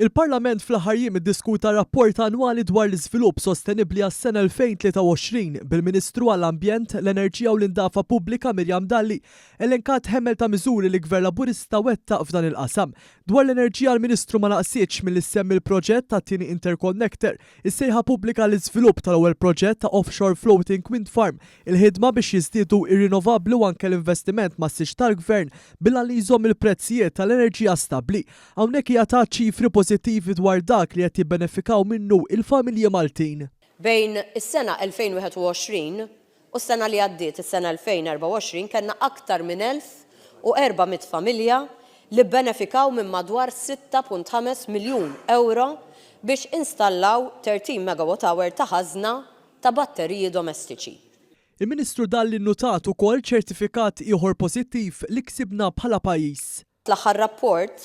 Il-Parlament fl-aħħar jiem iddiskuta rapport annwali dwar l-iżvilupp sostenibbli għas-sena 2023, bil-Ministru għall-Ambjent, l-Enerġija u l-Indafa Pubblika Miriam Dalli elenkat ħemel ta' miżuri li Gvern Laburista wettaq f'dan il-qasam. Dwar l-enerġija l-Ministru ma naqsitx milli ssemmi l-proġett tat-tieni interconnector, is-sejħa pubblika għall-iżvilupp tal-ewwel proġett ta' offshore floating wind farm, il-ħidma biex jiżdiedu r-rinnovabbli u anke l-investiment massiċ tal-Gvern bil-għan li jżomm il-prezzijiet tal-enerġija stabbli. Hawnhekk hija tat ċifri pożittivi dwar dak li qed jibbenefikaw minnu il-familji Maltin. Bejn is-sena 2021 u s-sena li għaddiet, is-sena 2024, kellna aktar minn 1,400 familja li bbenefikaw minn madwar 6.5 miljun ewro biex installaw 13 megawatt hour ta' ħażna ta' batteriji domestiċi. Il-Ministru Dalli nnutat ukoll ċertifikat ieħor pożittiv li ksibna bħala pajjiż. L-aħħar rapport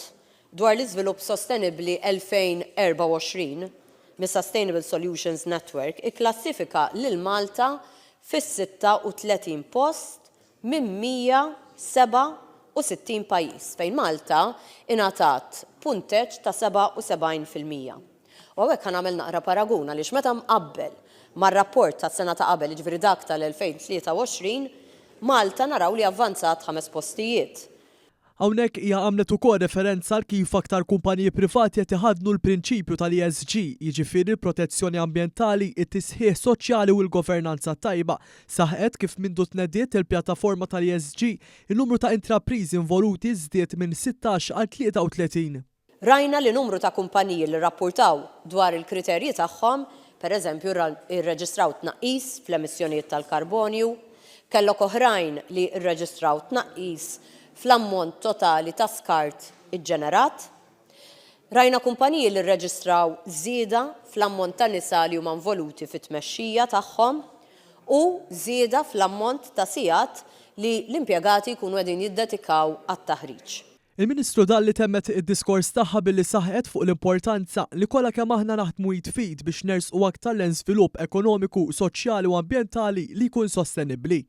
dwar l-Iżvilupp Sostenibbli 2024 mis-Sustainable Solutions Network ikklassifika lil Malta fis-36 post minn 167 pajjiż, fejn Malta ingħatat punteġġ ta' 77%. U hawnhekk ħa nagħmel naqra paragun għaliex meta mqabbel mar-rapport tas-sena ta' qabel, jiġifieri dak tal-2023, Malta naraw li avvanzat ħames postijiet. Hawnhekk hija għamlet ukoll referenza għal kif aktar kumpaniji privati qed iħaddnu l-prinċipju tal-ESG, jiġifieri l-protezzjoni ambjentali, it-tisħiħ soċjali u l-governanza tajba. Saħqet kif mindu tnediet il-pjattaforma tal-ESG, in-numru ta' intrapriżi involuti żdied minn 16 għal 33. Rajna li numru ta' kumpaniji li rrappurtaw dwar il-kriterji tagħhom, per eżempju, rreġistraw tnaqqis fl-emissjonijiet tal-karbonju, kellok oħrajn li rreġistraw tnaqqis fl-ammont totali ta' skart iġġenerat. Rajna kumpaniji li rreġistraw żieda fl-ammont ta' nisa li huma involuti fit-tmexxija tagħhom u żieda fl-ammont ta' sigħat li l-impjegati jkunu qegħdin jiddedikaw għat-taħriġ. Il-Ministru Dalli temmet id-diskors tagħha billi saħqet fuq l-importanza li kollha kemm aħna naħdmu id f'id biex nersqu aktar lejn żvilupp ekonomiku, soċjali u ambjentali li jkun sostenibbli.